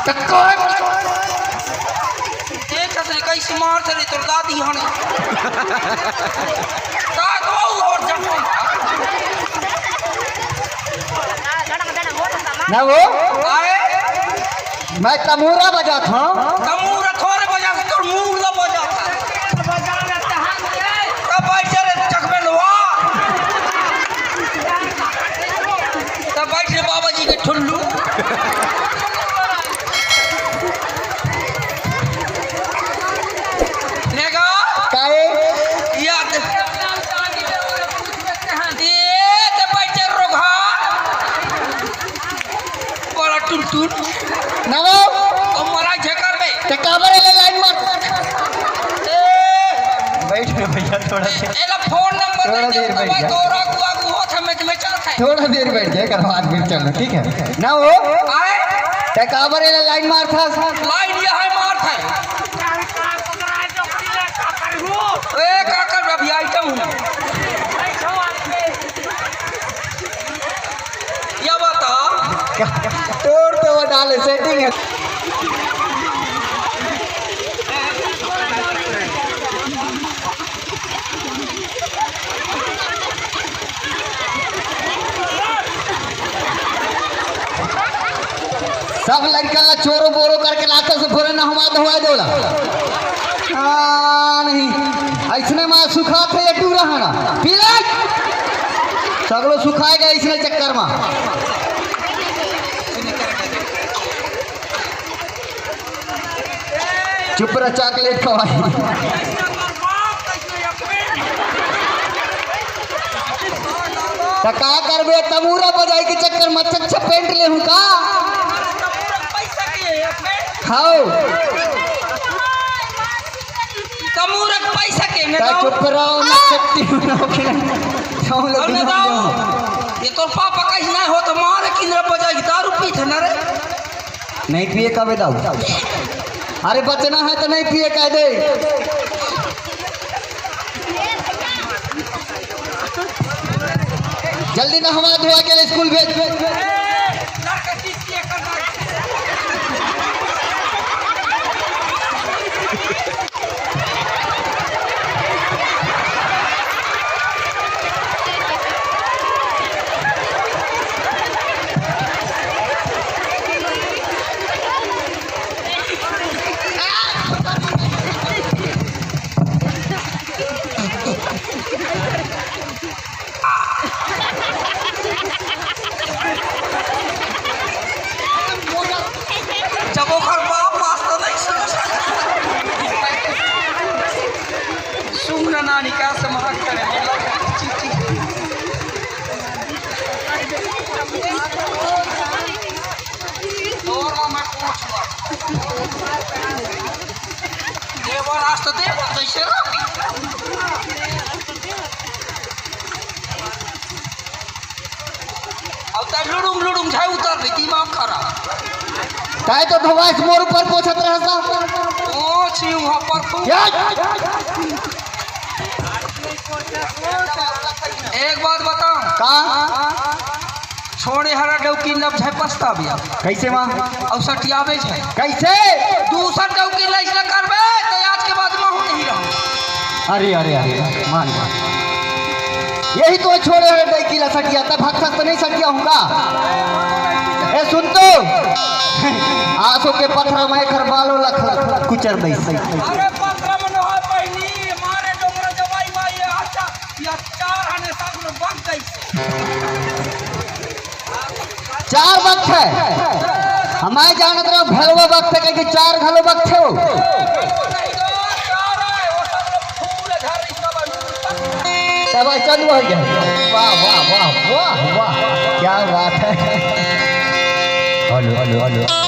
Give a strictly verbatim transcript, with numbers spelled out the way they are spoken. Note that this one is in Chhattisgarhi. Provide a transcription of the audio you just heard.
टक्कर। देख रे, कइसे मारथे रे तोर दादी हने। का तो और जब ना वो, आए? मैं तमूरा बजाथंव। तमूरा थोरे बजाथे, तोर मूड़ ला बजाथे। तब बैठ जा रे चकबेलवा। तब बैठ रे बाबा जी के ठुल्लू। नेगा? काहे? याद। ए, ते बैठ रे रोगहा। बड़ा टुनटुन। ना वो। ओ, मला झकर बे। ते काबर एला लाइन मार? ए, बैठ रे भैया, थोड़ा देर। एला फोन नंबर थोड़ा दे दे, देर बैठ भाई, जा। तोर आगू आगू होत हे, मैं, मैं चलत हे। थोड़ा देर बैठ जा, एकर बाद फिर चलना, ठीक है? ना वो। आए? ते काबर एला लाइन मारथस? लाइन ये है मारत हे। ए, का कर अभी आइटम हूँ। या बता। तोर तो वो डाले सेटिंग है। सब लड़का ला चोरो बोरो करके लाथे से भोरे नहवा धोवा देवला। हाँ, नहीं। अइसने मा सुखाथे ये टूरा हना। पी ले। सगलो सुखाय गे अइसने चक्कर मा। चुप रह, चॉकलेट खवाही। त का करबे, तमूरा बजाई के चक्कर म अच्छा अच्छा पेंट लेहूं का? हाव। तमूरा के पैसा के ने त दाव। चुप रहो, न सकती हूँ, न होके। हम लोग अरे ना दाव। ये तोर पापा कहीं ना हो तो मारे किंद्रा बजाई दारू पीथे ना रे। नहीं पिए का बेटा? अरे बचना है तो नहीं पिए का दे। जल्दी नहवा धोवा के स्कूल भेज। जब ओकर बाप वास्तव में सुन ना नानी का समाज करे। तोर ला मैं पूछूंगा। देवर आज तो देवर जैसे ना। अब तब लुड़ुम लुड़ुम झाय उतर भी दिमाग खराब। तय तो धवाइस मोर ऊपर पोछत रहता। ओ छी वहां पर तू। या। एक बात बताओ। का? छोड़े हरा डौकी लब झाय पछताबे। कैसे माँ? अउ सटियाबे झाय। कैसे? दूसर डौकी लइस ल करबे, त आज के बाद महू नहीं रहूं। अरे, अरे, अरे, मान, मान। यही तो छोड़े हरा डौकी ला सटिया, तब हक सक तो नहीं सटिया हूँ का? ए, सुन तो। आंसू के पथरा में एकर बालो लख लख कुचर दइस। अरे पथरा में न होय बहिनी, मारे डोंगरा जवाई माई, अच्छा, ये चार हने सब लोग बग गई। चार बगथे। हमारे जानत रहो, भलवा बगथे, कहे कि चार घलो बगथे हो। तब चंद हो गया। वाह, वाह, वाह, वाह, वाह। क्या बात है। Hello, hello, hello.